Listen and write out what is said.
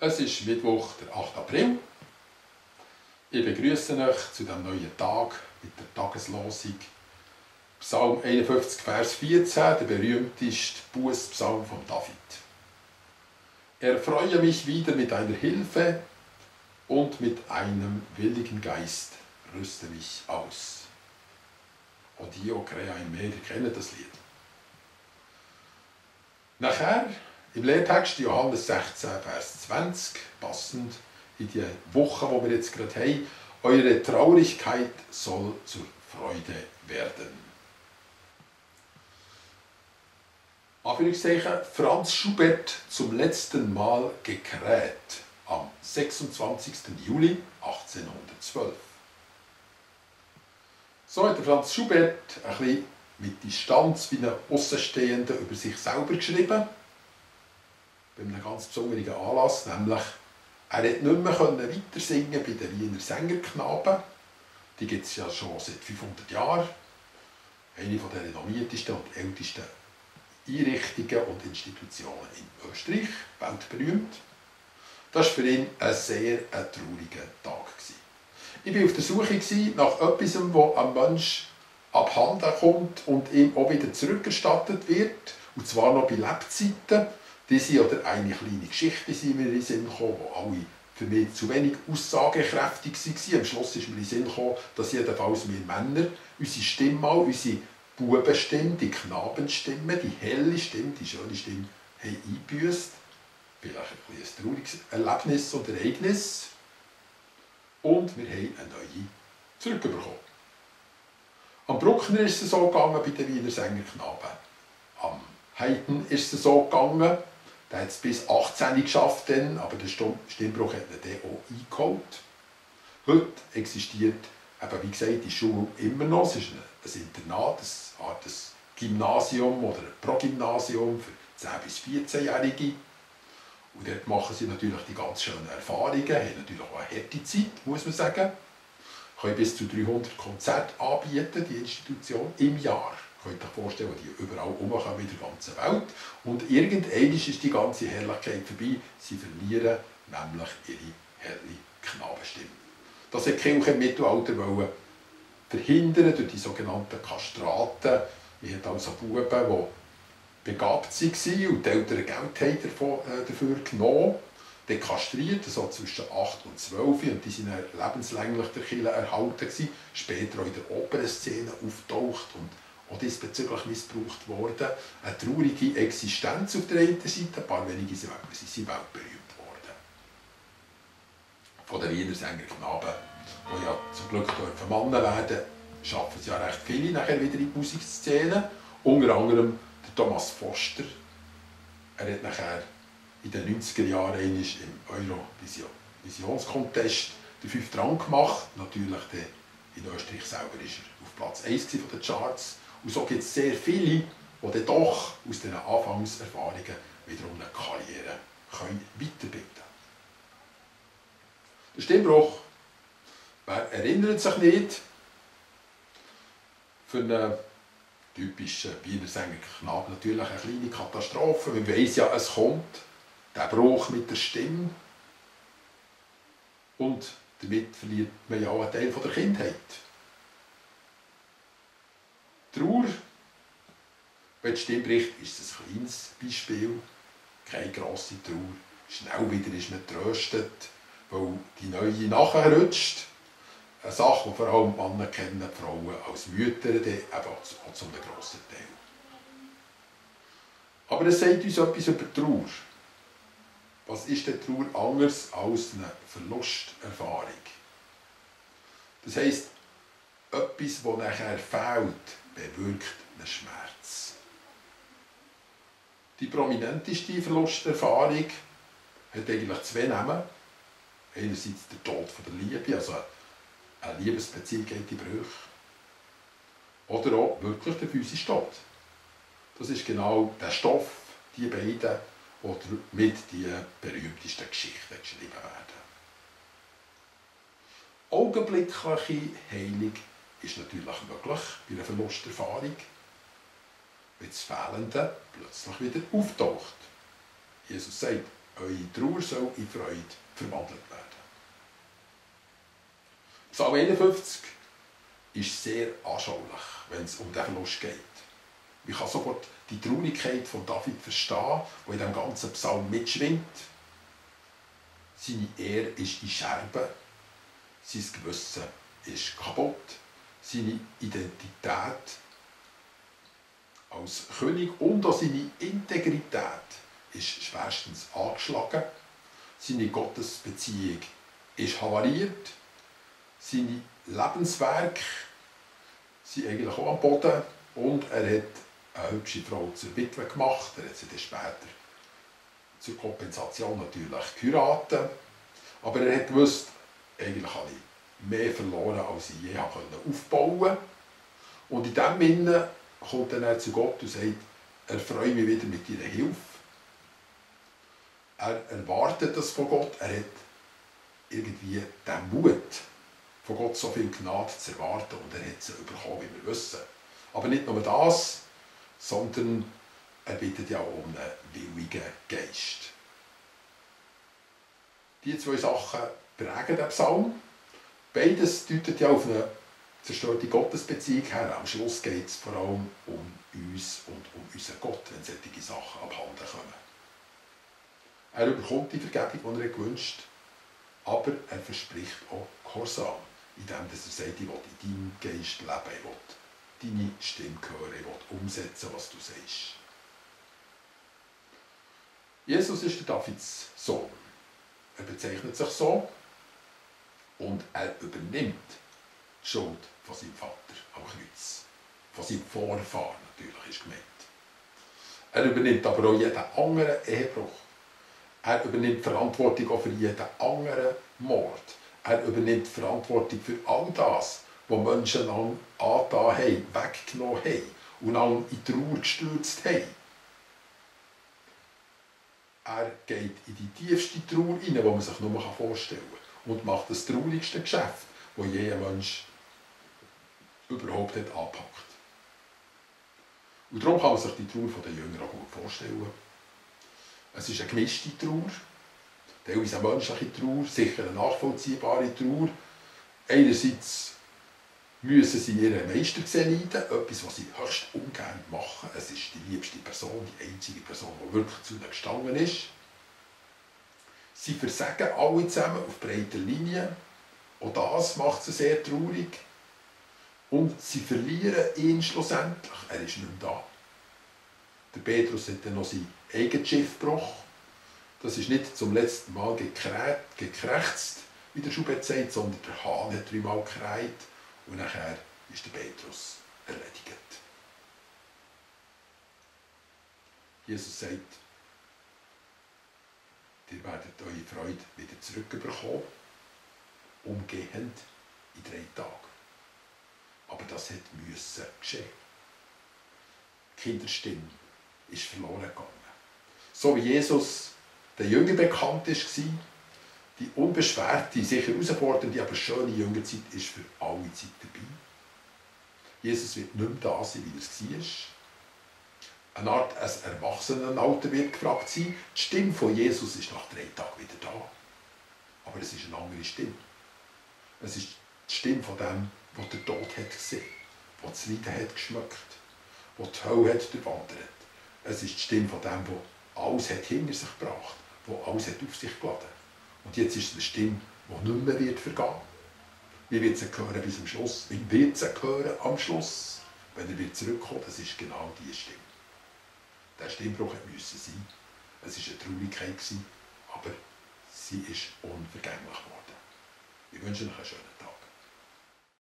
Es ist Mittwoch, der 8. April. Ich begrüße euch zu diesem neuen Tag mit der Tageslosung. Psalm 51, Vers 14, der berühmteste Bußpsalm von David. Erfreue mich wieder mit deiner Hilfe und mit einem willigen Geist rüste mich aus. O Dio crea in me, ihr kennt das Lied. Nachher im Lehrtext Johannes 16, Vers 20, passend in die Woche, die wir jetzt gerade haben, eure Traurigkeit soll zur Freude werden. Anführungszeichen, Franz Schubert zum letzten Mal gekräht am 26. Juli 1812. So hat Franz Schubert ein bisschen mit Distanz wie ein Aussenstehender über sich selber geschrieben. Bei einem ganz besonderen Anlass, nämlich er konnte nicht mehr weiter singen bei den Wiener Sängerknaben. Die gibt es ja schon seit 500 Jahren. Eine der renommiertesten und ältesten Einrichtungen und Institutionen in Österreich, weltberühmt. Das war für ihn ein sehr trauriger Tag. Ich war auf der Suche nach etwas, das einem Menschen abhanden kommt und ihm auch wieder zurückerstattet wird, und zwar noch bei Lebzeiten. Diese oder eine kleine Geschichte sind mir in den Sinn gekommen, die alle für mich zu wenig aussagekräftig waren. Am Schluss ist mir in den Sinn gekommen, dass jedenfalls wir Männer unsere Stimme, unsere Bubenstimme, die Knabenstimme, die helle Stimme, die schöne Stimme, haben eingebüßt. Vielleicht ein trauriges Erlebnis und Ereignis. Und wir haben eine neue zurückbekommen. Am Bruckner ist es so gegangen bei den Wiener Sängerknaben. Am Heiden ist es so gegangen. Der hat es bis 18 geschafft, aber der Stimmbruch hat ihn dann auch eingeholt. Heute existiert, eben, wie gesagt, die Schule immer noch. Es ist ein Internat, eine Art Gymnasium oder ein Progymnasium für 10- bis 14-Jährige. Und dort machen sie natürlich die ganz schönen Erfahrungen, haben natürlich auch eine harte Zeit, muss man sagen. Können bis zu 300 Konzerte anbieten, die Institution, im Jahr. Ihr könnt euch vorstellen, die überall rumkommen in der ganzen Welt. Und irgendwann ist die ganze Herrlichkeit vorbei. Sie verlieren nämlich ihre helle Knabenstimme. Das hat die Kirche im Mittelalter verhindern durch die sogenannten Kastraten. Man hat also Buben, die begabt waren und die Eltern Geld haben dafür genommen, dann kastriert, so zwischen 8 und 12, und die waren lebenslänglich der Kirche erhalten gewesen, später auch in der Opernszene auftaucht und auch diesbezüglich missbraucht worden. Eine traurige Existenz auf der einen Seite, ein paar wenige sind weltberühmt worden. Von den Wiener Sängerknaben, die ja zum Glück Männer werden, schaffen es ja recht viele nachher wieder in die Musikszene. Unter anderem der Thomas Foster. Er hat nachher in den 90er Jahren im Eurovisionskontest den 5. Rang gemacht. Natürlich in Österreich selber ist er auf Platz 1 von den Charts. Und so gibt es sehr viele, die dann doch aus diesen Anfangserfahrungen wiederum eine Karriere weiterbilden können. Der Stimmbruch, wer erinnert sich nicht, für einen typischen Wiener Sängerknaben natürlich eine kleine Katastrophe. Man weiss ja, es kommt, der Bruch mit der Stimme. Und damit verliert man ja auch einen Teil der Kindheit. Trauer, wenn die Stimme bricht, ist es ein kleines Beispiel. Keine grosse Trauer. Schnell wieder ist man tröstet, weil die neue nachrutscht. Eine Sache, die vor allem die Männer kennen, die Frauen als Mütter, eben auch zu einem grossen Teil. Aber es sagt uns etwas über Trauer. Was ist denn Trauer anders als eine Verlusterfahrung? Das heisst, etwas, das nachher fehlt, bewirkt einen Schmerz. Die prominenteste Verlusterfahrung hat eigentlich zwei Namen. Einerseits der Tod von der Liebe, also eine Liebesbeziehung geht in Brüche. Oder auch wirklich der physische Tod. Das ist genau der Stoff, die beiden, die mit die berühmtesten Geschichten geschrieben werden. Augenblickliche Heilung ist natürlich möglich bei einer Verlusterfahrung, wenn das Fehlende plötzlich wieder auftaucht. Jesus sagt, eure Trauer soll in Freude verwandelt werden. Psalm 51 ist sehr anschaulich, wenn es um den Verlust geht. Man kann sofort die Traurigkeit von David verstehen, die in diesem ganzen Psalm mitschwingt. Seine Ehre ist in Scherben, sein Gewissen ist kaputt, seine Identität als König und auch seine Integrität ist schwerstens angeschlagen. Seine Gottesbeziehung ist havariert. Seine Lebenswerke sind eigentlich auch am Boden. Und er hat eine hübsche Frau zur Witwe gemacht. Er hat sie dann später zur Kompensation natürlich geheiratet. Aber er hat gewusst, eigentlich habe ich mehr verloren, als ich je aufbauen konnte. Und in diesem Sinne kommt er zu Gott und sagt, erfreue mich wieder mit deiner Hilfe. Er erwartet das von Gott. Er hat irgendwie den Mut, von Gott so viel Gnade zu erwarten. Und er hat sie bekommen, wie wir wissen. Aber nicht nur das, sondern er bittet ja um einen willigen Geist. Die zwei Sachen prägen den Psalm. Beides deutet ja auf eine zerstörte Gottesbeziehung her. Am Schluss geht es vor allem um uns und um unseren Gott, wenn solche Sachen abhanden kommen. Er bekommt die Vergebung, die er gewünscht hat, aber er verspricht auch Gehorsam, indem er sagt, ich will in deinem Geist leben, ich will deine Stimme hören, ich will umsetzen, was du sagst. Jesus ist der Davids Sohn. Er bezeichnet sich so und er übernimmt die Schuld von seinem Vater am Kreuz. Von seinem Vorfahren natürlich ist gemeint. Er übernimmt aber auch jeden anderen Ehebruch. Er übernimmt Verantwortung auch für jeden anderen Mord. Er übernimmt Verantwortung für all das, was Menschen lang angetan haben, weggenommen haben und lang in Trauer gestürzt haben. Er geht in die tiefste Trauer hinein, die man sich nur vorstellen kann, und macht das traurigste Geschäft, das je ein Mensch überhaupt hat angepackt. Und darum kann man sich die Trauer der Jünger auch gut vorstellen. Es ist eine gemischte Trauer, teilweise eine menschliche Trauer, sicher eine nachvollziehbare Trauer. Einerseits müssen sie ihren Meister leiden, etwas, was sie höchst ungern machen. Es ist die liebste Person, die einzige Person, die wirklich zu ihnen gestanden ist. Sie versagen alle zusammen auf breiter Linie. Auch das macht sie sehr traurig. Und sie verlieren ihn schlussendlich. Er ist nicht mehr da. Der Petrus hat dann noch sein eigenes Schiffbruch. Das ist nicht zum letzten Mal gekrächzt, wie der Schubert sagt, sondern der Hahn hat 3-mal gekräht. Und nachher ist der Petrus erledigt. Jesus sagt, ihr werdet eure Freude wieder zurückbekommen, umgehend in 3 Tagen. Aber das musste geschehen. Die Kinderstimme ist verloren gegangen. So wie Jesus den Jüngern bekannt war, die unbeschwerte, sicher herausfordernde, aber schöne Jüngerzeit ist für alle Zeit dabei. Jesus wird nicht mehr da sein, wie er es war. Eine Art ein Erwachsenenalter wird gefragt sein. Die Stimme von Jesus ist nach 3 Tagen wieder da. Aber es ist eine andere Stimme. Es ist die Stimme von dem, der den Tod hat gesehen, der das Leiden hat geschmeckt, der die Hölle hat durchwandert. Es ist die Stimme von dem, der alles hat hinter sich gebracht, der alles hat auf sich geladen. Und jetzt ist es eine Stimme, die nicht mehr wird vergehen. Wir werden sie hören bis zum Schluss. Wir werden sie hören am Schluss. Wenn er wird zurückkommen, das ist genau diese Stimme. Der Stimmbruch musste sein. Es war eine Traurigkeit, aber sie ist unvergänglich geworden. Ich wünsche euch einen schönen Tag.